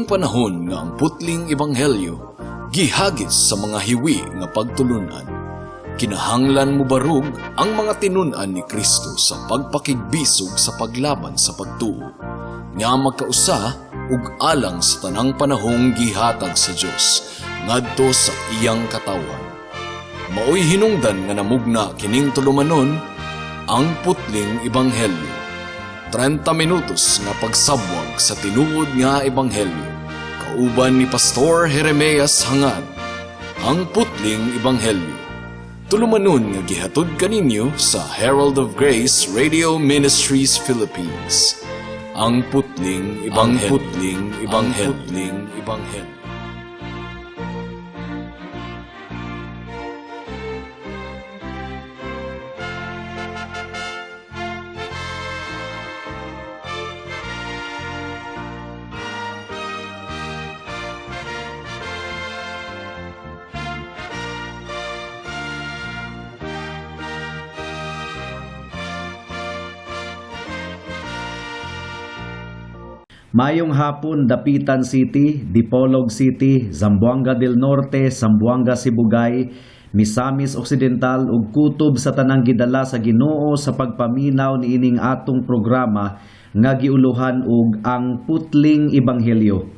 Karong panahon nga ang putling ebanghelyo gihagis sa mga hiwi nga pagtulunan, kinahanglan mobarog ang mga tinun-an ni Kristo sa pagpakigbisog sa paglaban sa pagtuo nga magkausa ug alang sa tanang panahong gihatag sa Dios ngadto sa iyang katawhan. Maoy hinungdan nga namugna kining tulumanon, Ang Putling Ebanghelyo. 30 minutos nga pagsabwag sa tinuod nga ebanghelyo. Kauban ni Pastor Jeremias Hangad. Ang Putling Ebanghelyo. Tulumanon nga gihatod kaninyo sa Herald of Grace Radio Ministries Philippines. Ang Putling Ebanghelyo. Ang Putling Ebanghelyo. Ang Putling Ebanghelyo. Mayong hapon, Dapitan City, Dipolog City, Zamboanga del Norte, Zamboanga Sibugay, Misamis Occidental ug kutob sa tanang gidala sa Ginoo sa pagpaminaw niining atong programa nga giuluhan og Ang Putling Ebanghelyo.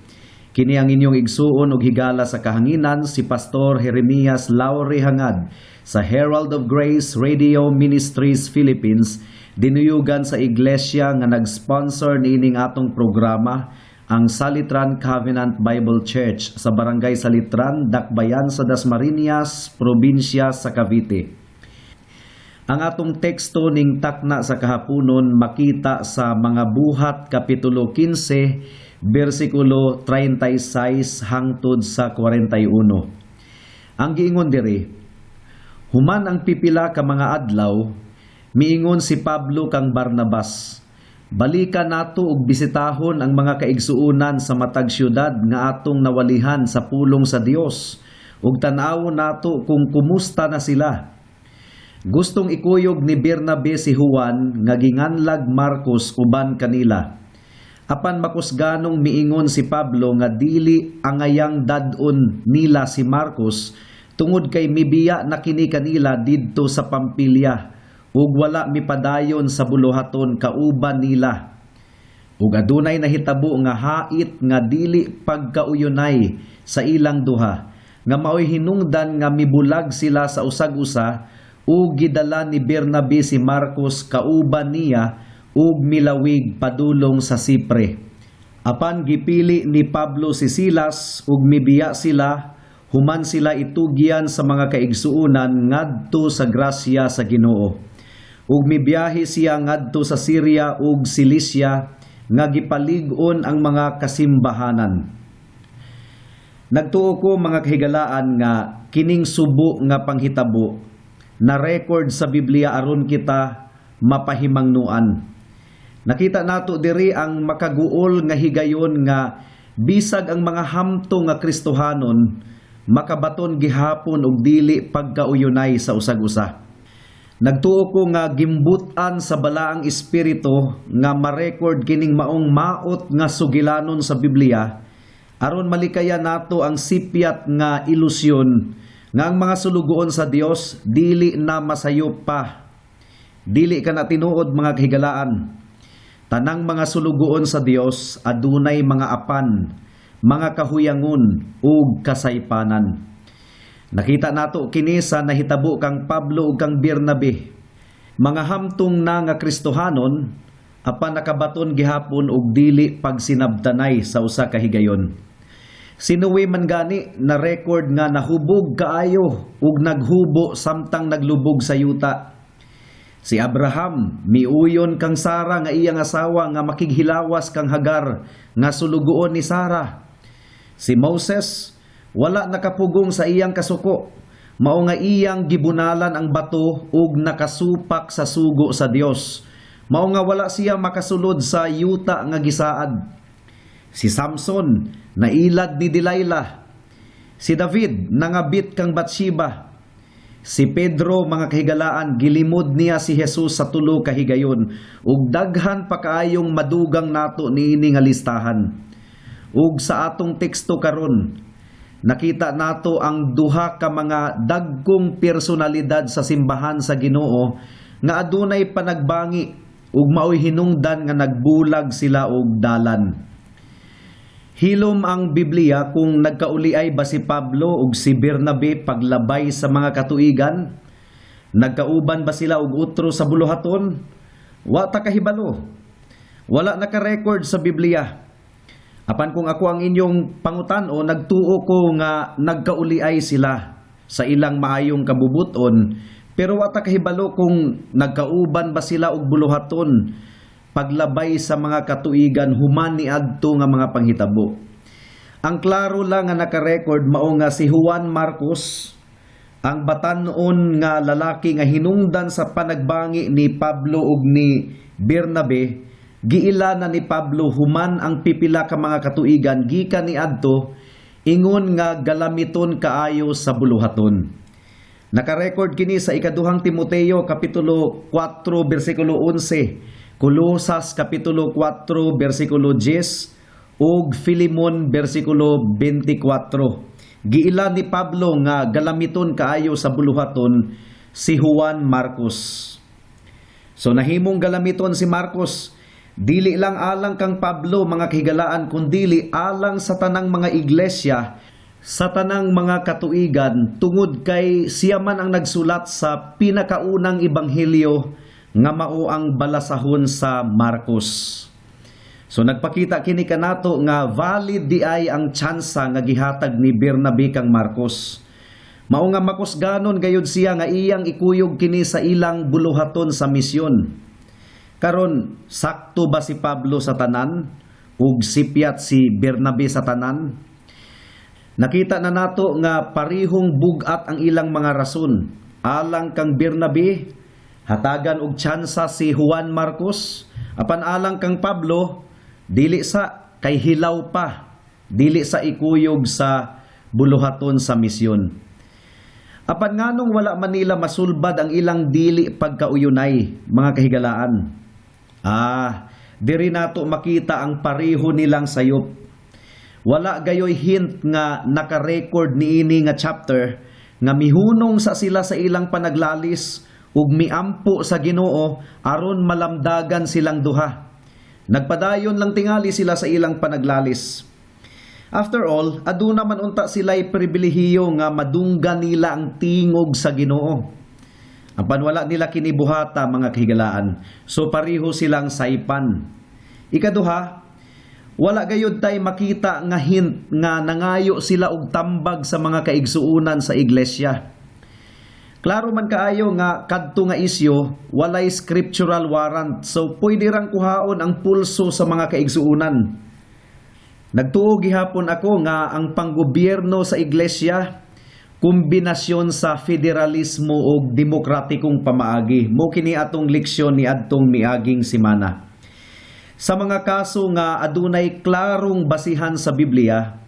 Kini ang inyong igsuon og higala sa kahanginan, si Pastor Jeremias Laure Hangad sa Herald of Grace Radio Ministries Philippines, dinuyugan sa iglesia nga nag-sponsor niining atong programa, ang Salitran Covenant Bible Church sa Barangay Salitran, Dakbayan sa Dasmariñas, probinsya sa Cavite. Ang atong teksto ning takna sa kahaponon makita sa Mga Buhat Kapitulo 15, bersikulo 36 hangtod sa 41. Ang giingon diri, human ang pipila ka mga adlaw, miingon si Pablo kang Barnabas, "Balikan nato og bisitahon ang mga kaigsuonan sa matag syudad nga atong nawalihan sa pulong sa Dios ug tan-awon nato kung kumusta na sila." Gustong ikuyog ni Bernabe si Juan nga ginganlag Marcos uban kanila. Apan makusganong miingon si Pablo nga dili angayang dad-on nila si Marcos tungod kay mibiya na kini kanila didto sa Pampilya ug wala mipadayon sa buluhaton kauban nila. Ug adunay nahitabo nga hait nga dili pagkauyonay sa ilang duha, nga maoy hinungdan nga mibulag sila sa usag-usa, ug gidala ni Bernabe si Marcos kauban niya ug milawig padulong sa Sipre. Apan gipili ni Pablo si Silas ug mibiya sila, human sila itugyan sa mga kaigsuonan ngadto sa grasya sa Ginoo. Ug mibiyahe siya ngadto sa Syria ug Cilicia nga gipalig-on ang mga kasimbahanan. Nagtuo ko, mga kahigalaan, nga kining subo nga panghitabo na record sa Biblia aron kita mapahimangnuan. Nakita nato diri ang makaguol nga higayon nga bisag ang mga hamtong nga Kristohanon makabaton gihapon og dili pagkauyonay sa usag-usa. Nagtuo ko nga gimbutan sa balaang espiritu nga ma-record kining maong maot nga sugilanon sa Biblia aron malikaya nato ang sipyat nga ilusyon nga ang mga sulugoon sa Dios dili na masayop pa. Dili ka na tinuod, mga kahigalaan. Tanang mga sulugoon sa Dios adunay mga apan, mga kahuyangon ug kasaypanan. Nakita nato kini sa nahitabo kang Pablo ug kang Bernabe. Mga hamtong na nga Kristohanon apan nakabaton gihapon og dili pagsinabtanay sa usa ka higayon. Si Noe man gani na record nga nahubog kaayo ug naghubo samtang naglubog sa yuta. Si Abraham miuyon kang Sara nga iyang asawa nga makighilawas kang Hagar nga sulugoon ni Sara. Si Moses wala nakapugong sa iyang kasuko, mao nga iyang gibunalan ang bato ug nakasupak sa sugo sa Dios. Mao nga wala siya makasulod sa yuta nga gisaad. Si Samson nailad ni Delilah. Si David nangabit kang Bathsheba. Si Pedro, mga kahigalaan, gilimod niya si Jesus sa tulo ka higayon, ug daghan pa kaayong madugang nato niini nga listahan. Ug sa atong teksto karon, nakita nato ang duha ka mga dagkong personalidad sa simbahan sa Ginoo nga adunay panagbangi ug maoy hinungdan nga nagbulag sila og dalan. Hilom ang Biblia kung nagkauliay ba si Pablo ug si Bernabe paglabay sa mga katuigan? Nagkauban ba sila og utro sa buluhaton? Wa ta kahibalo. Wala naka-record sa Biblia. Apan kung ako ang inyong pangutan-o, nagtuo ko nga nagkauliay sila sa ilang maayong kabubuton, pero wa ta kahibalo kung nagkauban ba sila og buluhaton paglabay sa mga katuigan human niadto nga mga panghitabo. Ang klaro lang nga naka-record mao nga si Juan Marcos, ang batan-on nga lalaki nga hinungdan sa panagbangi ni Pablo ug ni Bernabe, giila na ni Pablo human ang pipila ka mga katuigan gikan niadto, ingon nga galamiton kaayo sa buluhaton. Naka-record kini sa ikaduhang Timoteo kapitulo 4 bersikulo 11, Kolosas kapitulo 4 bersikulo 10 ug Filemon bersikulo 24. Giila ni Pablo nga galamiton kaayo sa buluhaton si Juan Marcos. So nahimong galamiton si Marcos, dili lang alang kang Pablo, mga kahigalaan, kundili alang sa tanang mga iglesia, sa tanang mga katuigan, tungod kay siya man ang nagsulat sa pinakaunang ebanghelyo nga mao ang balasahon sa Marcos. So nagpakita kini kanato nga valid di ay ang tsansa nga gihatag ni Bernabe kang Marcos. Mao nga makusganon gayud siya nga iyang ikuyog kini sa ilang buluhaton sa misyon. Karon, sakto ba si Pablo sa tanan ug sipyat si Bernabe sa tanan? Nakita na nato nga parihong bugat ang ilang mga rason. Alang kang Bernabe, hatagan og tsansa si Juan Marcos, apan alang kang Pablo, dili sa, kay hilaw pa, dili sa ikuyog sa buluhaton sa misyon. Apan nganong wala man nila masulbad ang ilang dili pagkauyunay, mga kahigalaan? Diri nato makita ang pareho nilang sayop. Wala gayoy hint nga naka-record niini nga chapter nga mihunong sa sila sa ilang panaglalis ug miampo sa Ginoo aron malamdagan silang duha. Nagpadayon lang tingali sila sa ilang panaglalis. After all, aduna man unta sila'y pribilehiyo nga madunggan nila ang tingog sa Ginoo. Apan wala nila kinibuhata, mga kahigalaan. So pareho silang saypan. Ikaduha, wala gayud tay makita nga hint nga nangayo sila og tambag sa mga kaigsuonan sa iglesia. Klaro man kaayo nga kadto nga isyu walay scriptural warrant, so pwede rang kuhaon ang pulso sa mga kaigsuonan. Nagtuo gihapon ako nga ang panggobyerno sa iglesia kombinasyon sa federalismo ug demokratikong pamaagi. Mo kini atong leksyon ni adtong miaging semana. Sa mga kaso nga adunay klarong basihan sa Biblia,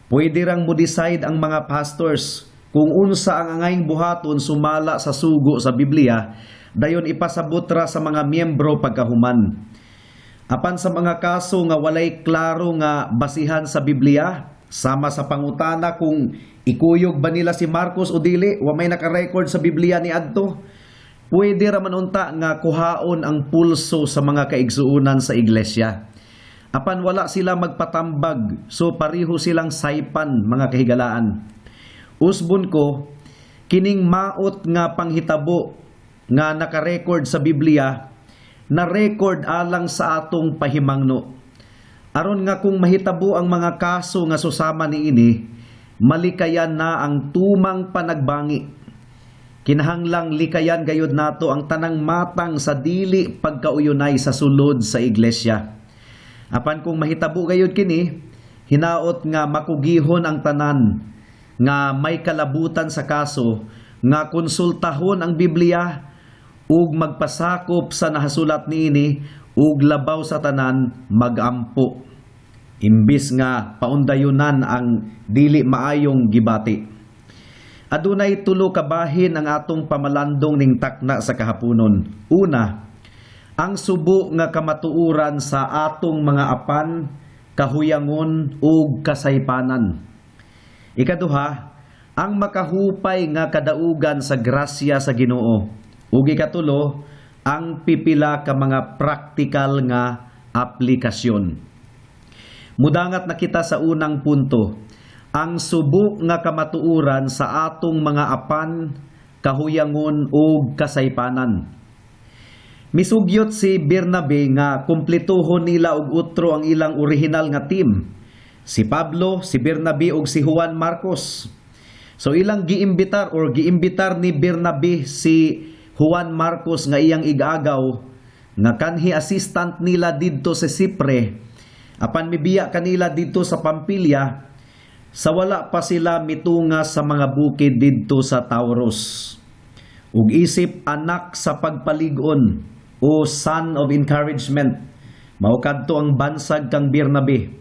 pwede rang mo decide ang mga pastors kung unsa ang angayng buhaton sumala sa sugo sa Biblia, dayon ipasabot ra sa mga miyembro pagkahuman. Apan sa mga kaso nga walay klaro nga basihan sa Biblia, sama sa pangutana kung ikuyog ba nila si Marcos o dili, wa may naka-record sa Biblia ni adto. Pwede ra man unta nga kuhaon ang pulso sa mga kaigsuonan sa iglesia. Apan wala sila magpatambag, so pareho silang saypan, mga kahigalaan. Usbon ko, kining maot nga panghitabo nga naka-record sa Biblia, na record alang sa atong pahimangno. Aron nga kung mahitabo ang mga kaso nga susama niini, malikayan na ang tumang panagbangi. Kinahanglang likayan gayud nato ang tanang matang sa dili pagkauyunay sa sulod sa iglesia. Apan kung mahitabo gayud kini, hinaot nga makugihon ang tanan nga may kalabutan sa kaso nga konsultahon ang Biblia ug magpasakop sa nahasulat niini ug labaw sa tanan, magampo imbis nga paundayunan ang dili maayong gibati. Adunay tulo ka bahin ang atong pamalandong ning takna sa kahaponon. Una, ang subo nga kamatuoran sa atong mga apan kahuyangon ug kasaypanan. Ikaduha, ang makahupay nga kadaugan sa grasya sa Ginoo. Ug ikatulo, ang pipila ka mga praktikal nga aplikasyon. Mudangat na kita sa unang punto, ang subo nga kamatuoran sa atong mga apan, kahuyangon ug kasaypanan. Misugyot si Bernabe nga kumpletuhon nila og utro ang ilang orihinal nga team. Si Pablo, si Bernabe ug si Juan Marcos. So ilang giimbitar or giimbitar ni Bernabe si Juan Marcos nga iyang igagaw nga kanhi assistant nila didto sa Sipre apan mibiya kanila didto sa Pampilya sa wala pa sila mitunga sa mga bukid didto sa Taurus. Ug isip anak sa pagpalig-on o son of encouragement, mao kadto ang bansag kang Bernabe.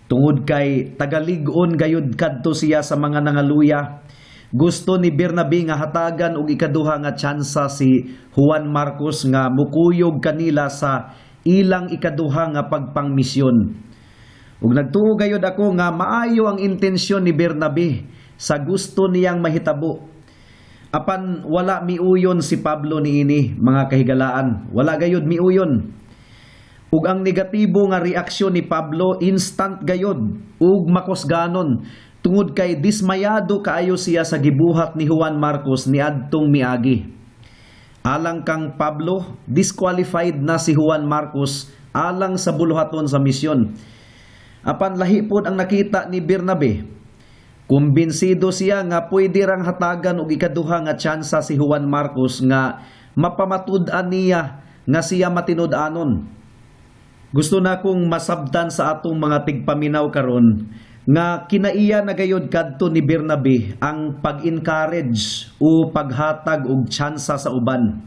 Tungod kay tagalig-on gayud kadto siya sa mga nangaluya. Gusto ni Bernabe nga hatagan og ikaduha nga tsansa si Juan Marcos nga mukuyog kanila sa ilang ikaduha nga pagpangmisyon. Ug nagtuo gayud ako nga maayo ang intensyon ni Bernabe sa gusto niyang mahitabo. Apan wala miuyon si Pablo niini, mga kahigalaan. Wala gayud miuyon. Ug ang negatibo nga reaksyon ni Pablo instant gayud ug makusganon tungod kay dismayado kaayo siya sa gibuhat ni Juan Marcos niadtong miagi. Alang kang Pablo, disqualified na si Juan Marcos alang sa buluhaton sa misyon. Apan lahi pod ang nakita ni Bernabe. Kumbinsido siya nga pwede rang hatagan og ikaduha nga tsansa si Juan Marcos nga mapamatud-an niya nga siya matinud-anon. Gusto na kong masabtan sa atong mga tigpaminaw karon nga kinaiya na gayod kadto ni Bernabe ang pag-encourage o paghatag og tsansa sa uban.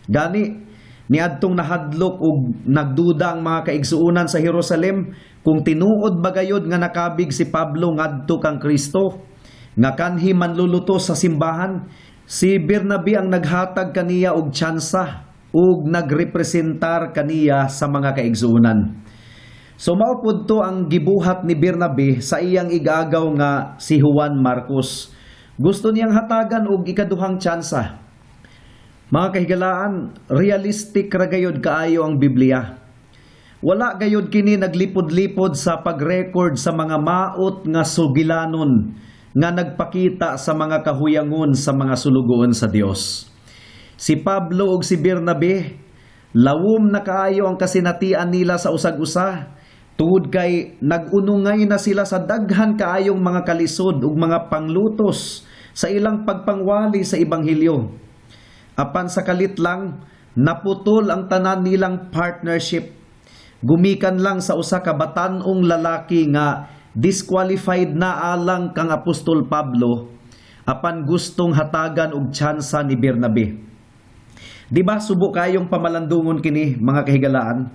Gani niadtong nahadlok og nagduda ang mga kaigsuonan sa Jerusalem kung tinuod ba gayod nga nakabig si Pablo ngadto kang Kristo nga kanhi manlulutos sa simbahan, si Bernabe ang naghatag kaniya og tsansa ug nagrepresentar kaniya sa mga kaigsuonan. So mao pud to ang gibuhat ni Bernabe sa iyang igagaw nga si Juan Marcos. Gusto niyang hatagan og ikaduhang tsansa. Mga kahigalaan, realistic ra gayod kaayo ang Biblia. Wala gayod kini naglipod-lipod sa pag-record sa mga maot nga sugilanon nga nagpakita sa mga kahuyangon sa mga sulugoon sa Dios. Si Pablo ug si Bernabe, lawom na kaayo ang kasinatian nila sa usag-usa tungod kay nag-unungay na sila sa daghan kaayong mga kalisod ug mga panglutos sa ilang pagpangwali sa ebanghelyo. Apan sa kalit lang, naputol ang tanan nilang partnership. Gumikan lang sa usa ka batan-ong lalaki nga disqualified na alang kang Apostol Pablo apan gustong hatagan og tsansa ni Bernabe. Di ba subo kayong pamalandungon kini, mga kahigalaan?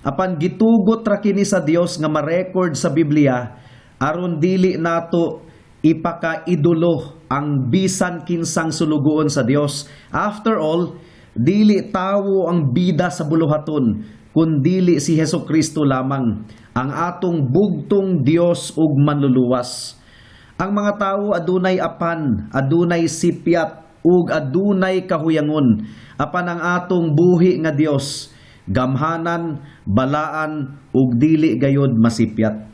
Apan gitugot ra kini sa Dios nga ma-record sa Biblia aron dili nato ipakaidolo ang bisan kinsang sulugoon sa Dios. After all, dili tawo ang bida sa buluhaton, kundili si Hesus Kristo lamang, ang atong bugtong Dios ug manluluwas. Ang mga tawo adunay apan, adunay sipyat ug adunay kahuyangon. Apan ang atong buhi nga Dios, gamhanan, balaan ug dili gayod masipyat.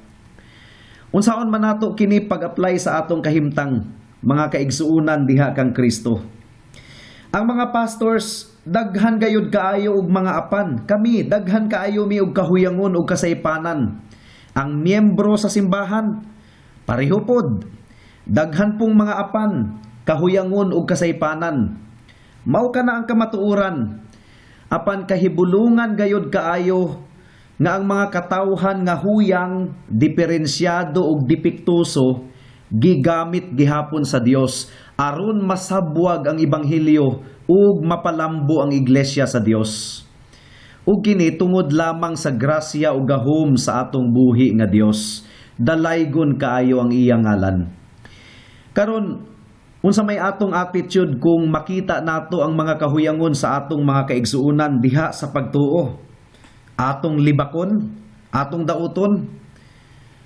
Unsaon man nato kini pag-apply sa atong kahimtang, mga kaigsuonan diha kang Kristo? Ang mga pastors daghan gayud kaayo og mga apan. Kami daghan kaayo mi og kahuyangon og kasaypanan. Ang miyembro sa simbahan pareho pod. Daghan pong mga apan, kahuyangon ug kasaypanan. Mao kana ang kamatuoran. Apan kahibulungan gayud kaayo nga ang mga katawhan nga huyang, diferensyado ug depektuso gigamit gihapon sa Dios aron masabwag ang ebanghelyo ug mapalambo ang iglesia sa Dios. Ug kini tungod lamang sa grasya ug gahom sa atong buhi nga Dios. Dalaygon kaayo ang iyang ngalan. Karon, unsa may atong attitude kung makita nato ang mga kahuyangon sa atong mga kaigsuonan diha sa pagtuo? Atong libakon? Atong dauton?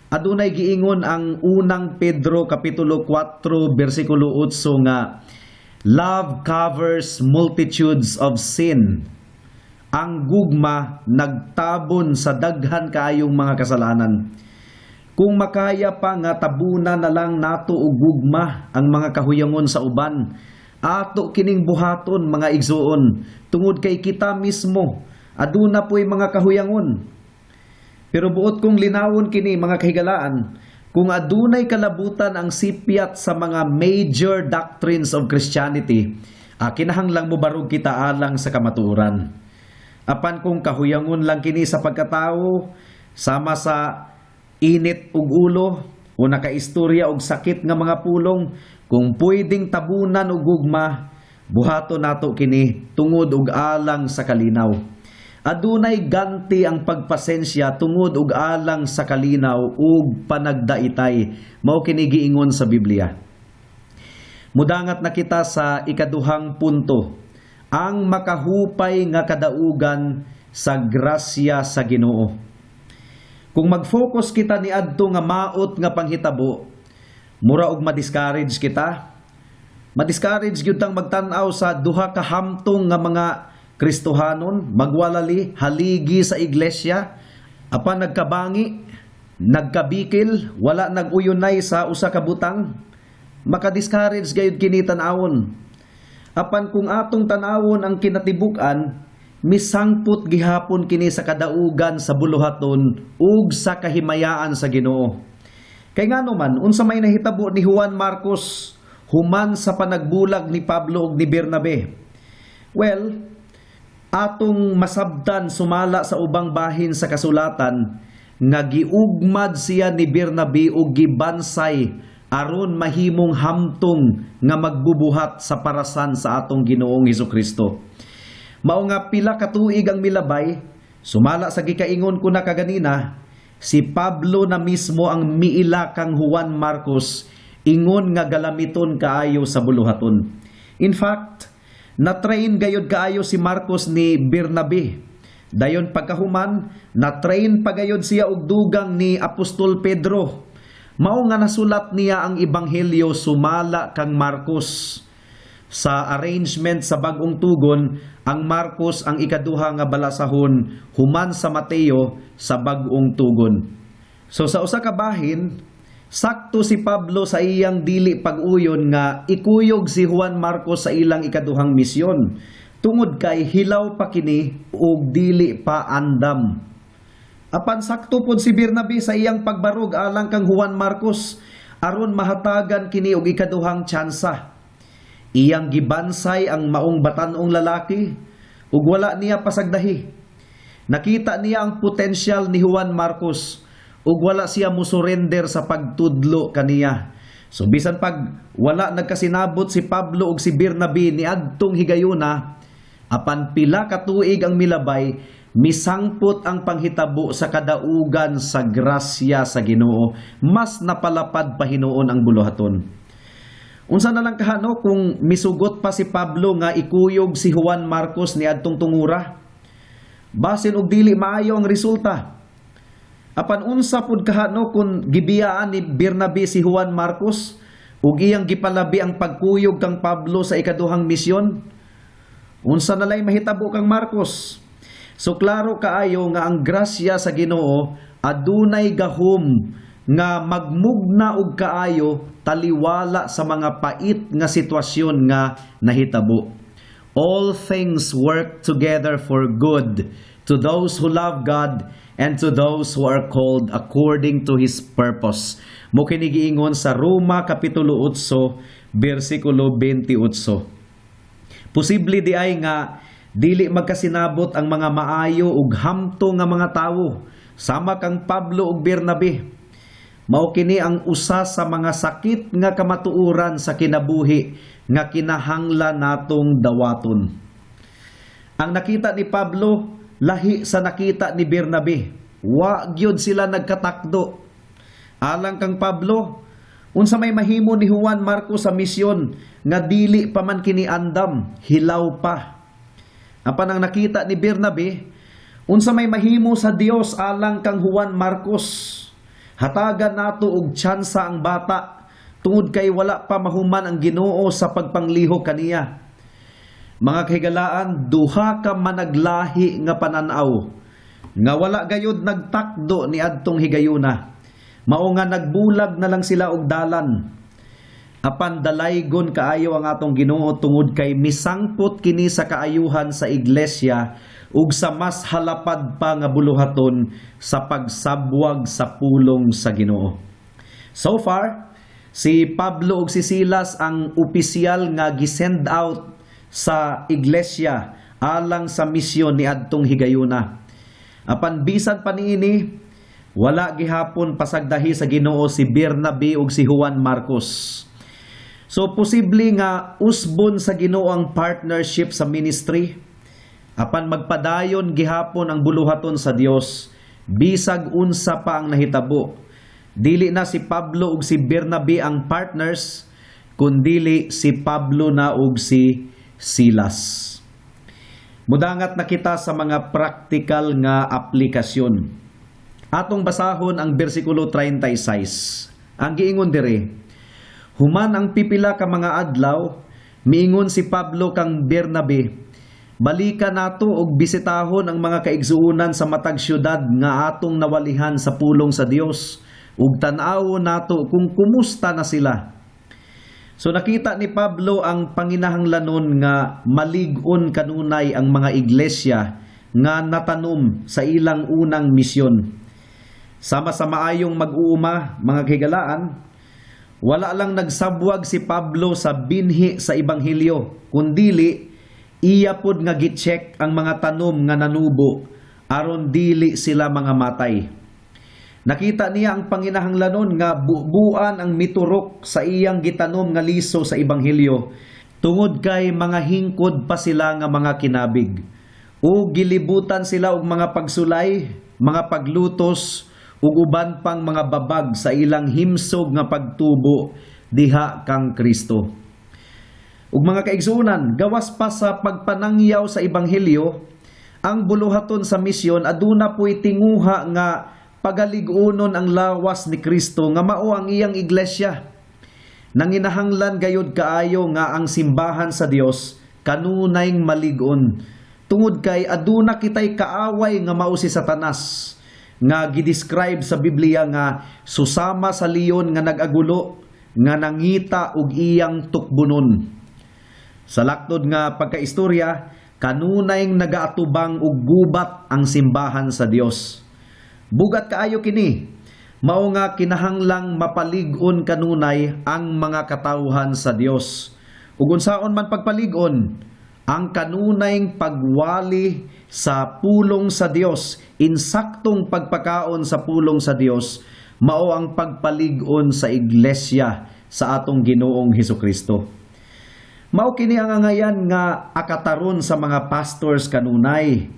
Adunay giingon ang Unang Pedro kapitulo 4 bersikulo 8 nga love covers multitudes of sin. Ang gugma nagtabon sa daghan kaayong mga kasalanan. Kung makaya pa nga tabunan na lang nato og gugma ang mga kahuyangon sa uban, ato kining buhaton, mga igsuon, tungod kay kita mismo aduna po'y mga kahuyangon. Pero buot kong linawon kini, mga kahigalaan, kung adunay kalabutan ang sipyat sa mga major doctrines of Christianity, kinahanglang mobarog kita alang sa kamatuoran. Apan kung kahuyangon lang kini sa pagkatao, sama sa init ug ulo o nakaistorya og sakit nga mga pulong, kung pwedeng tabunan og gugma, buhaton nato kini tungod og alang sa kalinaw. Adunay ganti ang pagpasensya tungod og alang sa kalinaw ug panagdaitay. Mao kini giingon sa Biblia. Mudangat na kita sa ikaduhang punto, ang makahupay nga kadaugan sa grasya sa Ginoo. Kung mag-focus kita niadto nga maot nga panghitabo, mura og ma-discourage kita. Ma-discourage gyud tang magtan-aw sa duha ka hamtong nga mga Kristohanon, magwalali, haligi sa iglesia, apan nagkabangi, nagkabikil, wala nag-uyonay sa usa ka butang. Maka-discourage gayud kini tan-awon. Apan kung atong tan-awon ang kinatibuk-an, misangpot gihapon kini sa kadaugan sa buluhaton ug sa kahimayaan sa Ginoo. Kay ngano man, unsa may nahitabo ni Juan Marcos human sa panagbulag ni Pablo ug ni Bernabe? Well, atong masabtan sumala sa ubang bahin sa kasulatan nga giugmad siya ni Bernabe ug gibansay aron mahimong hamtong nga magbubuhat sa parasan sa atong Ginoong Hesukristo. Mao nga pila ka tuig ang milabay, sumala sa gikaingon ko na kaganina, si Pablo na mismo ang miila kang Juan Marcos, ingon nga galamiton kaayo sa buluhaton. In fact, na-train gayod kaayo si Marcos ni Bernabe. Dayon pagkahuman, na-train pa gayod siya og dugang ni Apostol Pedro. Mao nga nasulat niya ang ebanghelyo sumala kang Marcos. Sa arrangement sa Bagong Tugon, ang Marcos ang ikaduha nga balasahon human sa Mateo sa Bagong Tugon. So sa usa ka bahin, sakto si Pablo sa iyang dili pag-uyon nga ikuyog si Juan Marcos sa ilang ikaduhang misyon, tungod kay hilaw pa kini ug dili pa andam. Apan sakto pod si Bernabe sa iyang pagbarog alang kang Juan Marcos aron mahatagan kini og ikaduhang tsansa. Iyang gibansay ang maong batan-ong lalaki ug wala niya pasagdahi. Nakita niya ang potensyal ni Juan Marcos ug wala siya musurrender sa pagtudlo kaniya. So bisan pag wala nagkasinabot si Pablo ug si Bernabe niadtong higayuna, apan pila ka tuig ang milabay, misangpot ang panghitabo sa kadaugan sa grasya sa Ginoo. Mas napalapad pa hinuon ang buluhaton. Unsa na lang kahano kung misugot pa si Pablo nga ikuyog si Juan Marcos niadtong tungura? Basin og dili maayo ang resulta. Apan unsa pud kahano kung gibiyaan ni Bernabe si Juan Marcos ug iyang gipalabi ang pagkuyog kang Pablo sa ikaduhang misyon? Unsa na lay mahitabo kang Marcos? So klaro kaayo nga ang grasya sa Ginoo adunay gahom nga magmugna og kaayo taliwala sa mga pait nga sitwasyon nga nahitabo. All things work together for good to those who love God and to those who are called according to His purpose. Mao kini giingon sa Roma kapitulo 8 bersikulo 28. Posible di ay nga dili magkasinabot ang mga maayo ug hamtong nga mga tawo sama kang Pablo ug Bernabe. Mao kini ang usa sa mga sakit nga kamatuoran sa kinabuhi nga kinahanglan natong dawaton. Ang nakita ni Pablo lahi sa nakita ni Bernabe. Wa gyud sila nagkatakdo. Alang kang Pablo, unsa may mahimo ni Juan Marcos sa misyon nga dili pa man kini andam, hilaw pa. Apan ang nakita ni Bernabe, unsa may mahimo sa Dios alang kang Juan Marcos. Hatagan nato og tsansa ang bata tungod kay wala pa mahuman ang Ginoo sa pagpanglihok kaniya." Mga kahigalaan, duha ka managlahi nga pananaw nga wala gayud nagtakdo ni adtong higayuna. Mao nga nagbulag na lang sila og dalan. Apan dalaygon kaayo ang atong Ginoo tungod kay misangpot kini sa kaayuhan sa iglesia ug sa mas halapad pa nga buluhaton sa pagsabwag sa pulong sa Ginoo. So far, si Pablo ug si Silas ang opisyal nga gisend out sa iglesia alang sa misyon ni adtong higayuna. Apan bisan pa niini, wala gihapon pasagdahi sa Ginoo si Bernabe ug si Juan Marcos. So posible nga usbon sa Ginoo ang partnership sa ministry. Apan magpadayon gihapon ang buluhaton sa Dios bisag unsa pa ang nahitabo. Dili na si Pablo ug si Bernabe ang partners, kundili si Pablo na ug si Silas. Mudangat na kita sa mga practical nga aplikasyon. Atong basahon ang bersikulo 36. Ang giingon dire, "Human ang pipila ka mga adlaw, miingon si Pablo kang Bernabe, 'Balika nato og bisitahon ang mga kaigsuonan sa matag syudad nga atong nawalihan sa pulong sa Dios ug tan-awon nato kung kumusta na sila.'" So nakita ni Pablo ang panginahanglanon nga malig-on kanunay ang mga iglesia nga natanom sa ilang unang misyon. Sama sa maayong mag-uuma, mga kahigalaan, wala lang nagsabwag si Pablo sa binhi sa ebanghelyo, kundili iya pod nga gi-check ang mga tanom nga nanubo aron dili sila mga matay. Nakita niya ang panginahanglanon nga bubuan ang miturok sa iyang gitanom nga liso sa ebanghelyo tungod kay mga hingkod pa sila nga mga kinabig. O gilibutan sila og mga pagsulay, mga paglutos ug uban pang mga babag sa ilang himsog nga pagtubo diha kang Kristo. Ug mga kaigsuonan, gawas pa sa pagpanangyaw sa ebanghelyo, ang buluhaton sa misyon aduna po'y tinguha nga pagalig-unon ang lawas ni Kristo nga mao ang iyang iglesia. Nanginahanglan gayud kaayo nga ang simbahan sa Dios kanunay malig-on tungod kay aduna kitay kaaway nga mao si Satanas nga gidescribe sa Biblia nga susama sa leon nga nag-agulo nga nangita og iyang tukbunon. Sa laktod nga pagkaistorya, kanunay nagaatubang og gubat ang simbahan sa Dios. Bugat kaayo kini, mao nga kinahanglang mapalig-on kanunay ang mga katawhan sa Dios. Ug unsaon man pagpalig-on, ang kanunay pagwali sa pulong sa Dios, insaktong pagpakaon sa pulong sa Dios, mao ang pagpalig-on sa iglesia sa atong Ginoong Hesukristo. Mao kini ang angayan nga akataron sa mga pastors kanunay,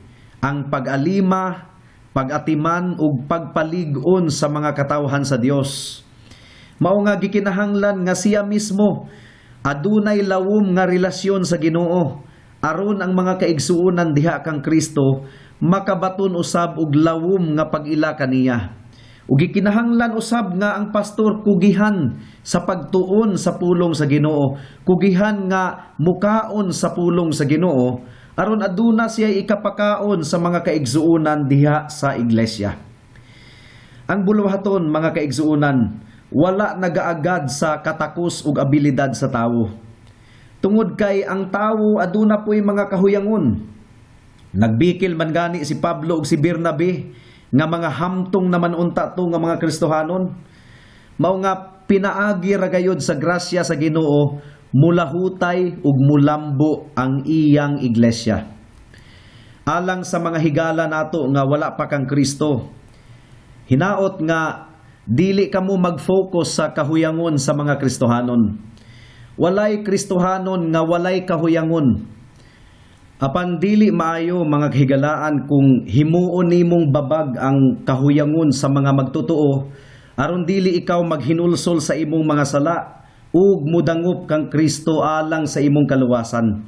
ang pag-alima, pag-atiman ug pagpalig-on sa mga katawhan sa Dios. Mao nga gikinahanglan nga siya mismo adunay lawom nga relasyon sa Ginoo aron ang mga kaigsuonan diha kang Kristo makabaton usab og lawom nga pag-ila kaniya. Ug gikinahanglan usab nga ang pastor kugihan sa pagtuon sa pulong sa Ginoo, kugihan nga mukaon sa pulong sa Ginoo aron aduna siya ikapakaon sa mga kaigsuonan diha sa iglesia. Ang buluhaton, mga kaigsuonan, wala nagaagad sa katakos ug abilidad sa tawo. Tungod kay ang tawo aduna po'y mga kahuyangon. Nagbikil man gani si Pablo ug si Bernabe nga mga hamtong naman unta to nga mga Kristohanon. Mao nga pinaagi ra gayod sa grasya sa Ginoo mulahutay ug mulambo ang iyang iglesia. Alang sa mga higala nato nga wala pa kang Kristo, hinaot nga dili kamo mag-focus sa kahuyangon sa mga Kristohanon. Walay Kristohanon nga walay kahuyangon. Apan dili maayo, mga kahigalaan, kung himuon nimong babag ang kahuyangon sa mga magtotoo aron dili ikaw maghinulsol sa imong mga sala ug mudangop kang Kristo alang sa imong kaluwasan.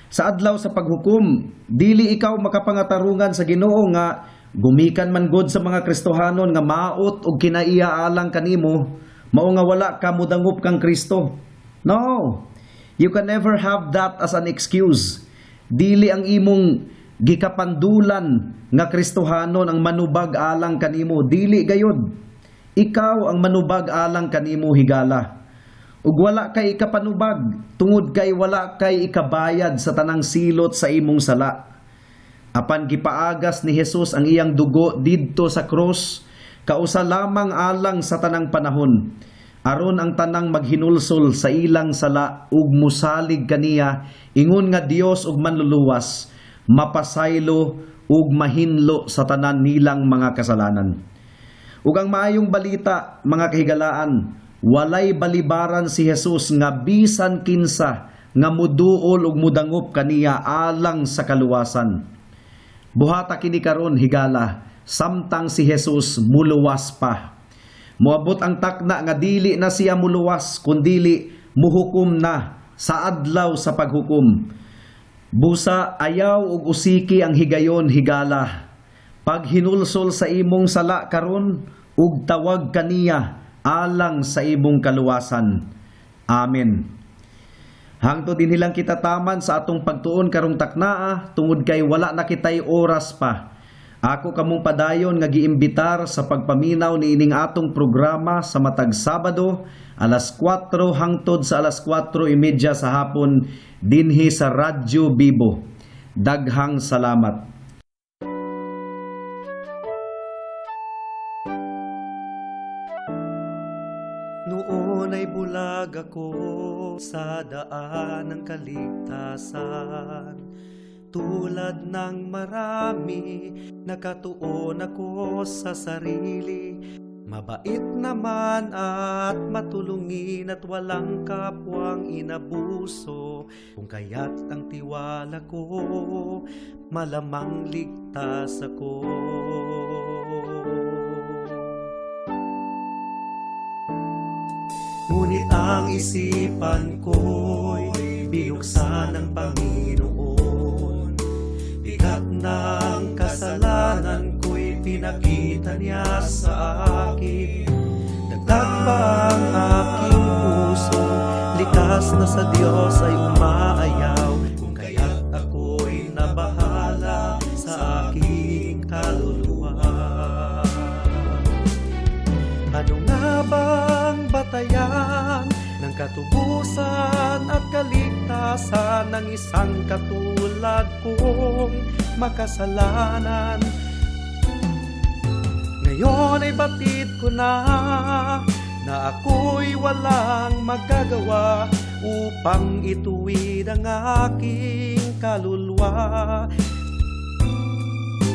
Sa adlaw sa paghukom, dili ikaw makapangatarungan sa Ginoo nga Gumikan man gud sa mga Kristohanon nga maot og kinaiya alang kanimo, mao nga wala ka mudangop kang Kristo. No. You can never have that as an excuse. Dili ang imong gikapandulan nga Kristohanon ang manubag alang kanimo, dili gayod. Ikaw ang manubag alang kanimo, higala. Ug wala kay ikapanubag tungod kay wala kay ikabayad sa tanang silot sa imong sala. Apan gipaagas ni Jesus ang iyang dugo didto sa krus, kausa lamang alang sa tanang panahon, aron ang tanang maghinulsol sa ilang sala ug musalig kaniya ingon nga Dios ug Manluluwas, mapasaylo ug mahinlo sa tanan nilang mga kasalanan. Ug ang maayong balita, mga kahigalaan, walay balibaran si Jesus nga bisan kinsa nga muduol ug mudangop kaniya alang sa kaluwasan. Buhata kini karon, higala, samtang si Jesus muluwas pa. Moabot ang takna nga dili na siya muluwas kundili muhukom na sa adlaw sa paghukom. Busa ayaw og usiki ang higayon, higala. Paghinulsol sa imong sala karon ug tawag kaniya alang sa imong kaluwasan. Amen. Hangtod dinhi lang kita taman sa atong pagtuon karong taknaa tungod kay wala na kitay oras pa. Ako kamong padayon nga giimbitar sa pagpaminaw niining atong programa sa matag Sabado alas 4 hangtod sa alas 4:30 sa hapon dinhi sa Radyo Bibo. Daghang salamat. Noon ay bulag ako sa daan ng kaligtasan. Tulad ng marami, nakatuon ako sa sarili. Mabait naman at matulungin at walang kapwang inabuso. Kung kaya't ang tiwala ko, malamang ligtas ako. Ngunit ang isipan ko'y binuksan ng Panginoon. Bigat ng kasalanan ko'y pinakita niya sa akin. Dagdag pa ang aking puso, likas na sa Diyos ay umaayaw. Kung kaya't ako'y nabahala sa aking kaluluwa. Ano nga bang batayan ng katubusan at kaligtasan ng isang katulad kong makasalanan? Ngayon ay batid ko na na ako'y walang magagawa upang ituwid ang aking kaluluwa.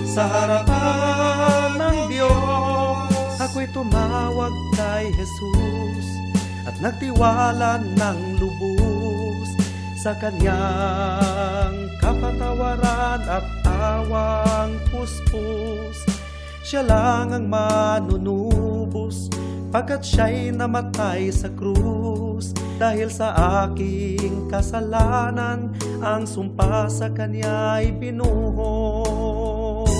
Sa harapan ng Diyos, ako'y tumawag kay Jesus at nagtiwala ng lubos sa kanyang kapatawaran at awang puspos. Siya lang ang manunubos pagkat siya'y namatay sa krus. Dahil sa aking kasalanan, ang sumpa sa kanya'y binuhos.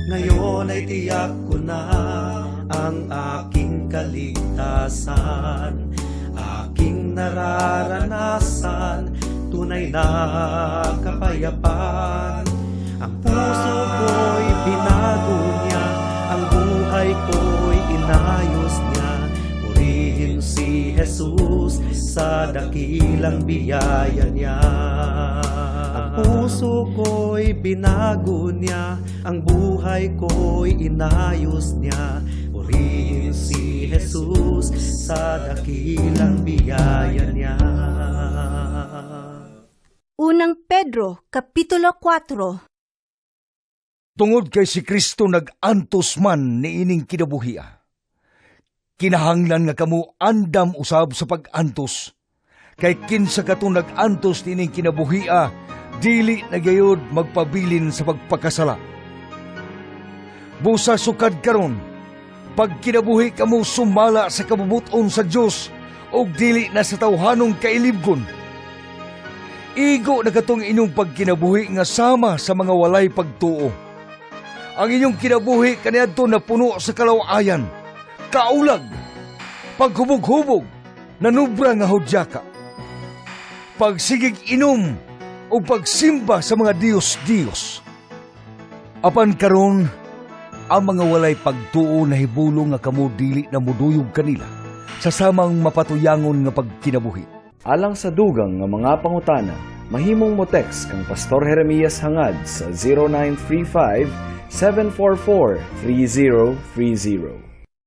Ngayon ay tiyak ko na ang aking kaligtasan, aking nararanasan, tunay na kapayapaan. Ang puso ko'y binago niya, ang buhay ko'y inayos niya. Purihin si Jesus sa dakilang biyaya niya. Ang puso ko'y binago niya, ang buhay ko'y inayos niya. Purihin si Jesus sa dakilang biyaya niya. Unang Pedro, Kapitulo 4. Tungod kay si Kristo nag-antos man niining kinabuhia, kinahanglan nga kamo andam usab sa pag-antos. Kay kinsa kato nag-antos niining kinabuhia, dili na gayud magpabilin sa pagpakasala. Busa sukad karon, pagkinabuhi kamo sumala sa kabubuton sa Dios ug dili na sa tawhanong kailibgon. Igo na katong inyong pagkinabuhi nga sama sa mga walay pagtuo. Ang inyong kinabuhi kaniadto napuno sa kalawayan, kaulag, paghubog-hubog, nanubra nga hudyaka, pagsigig inom o pagsimba sa mga diyos-diyos. Apan karon, ang mga walay pagtuo na hibulong nga kamo dili na muduyog kanila sa samang mapatuyangon nga pagkinabuhi. Alang sa dugang nga mga pangutana, mahimong mo text kang Pastor Jeremias Hangad sa 0935 744 3030.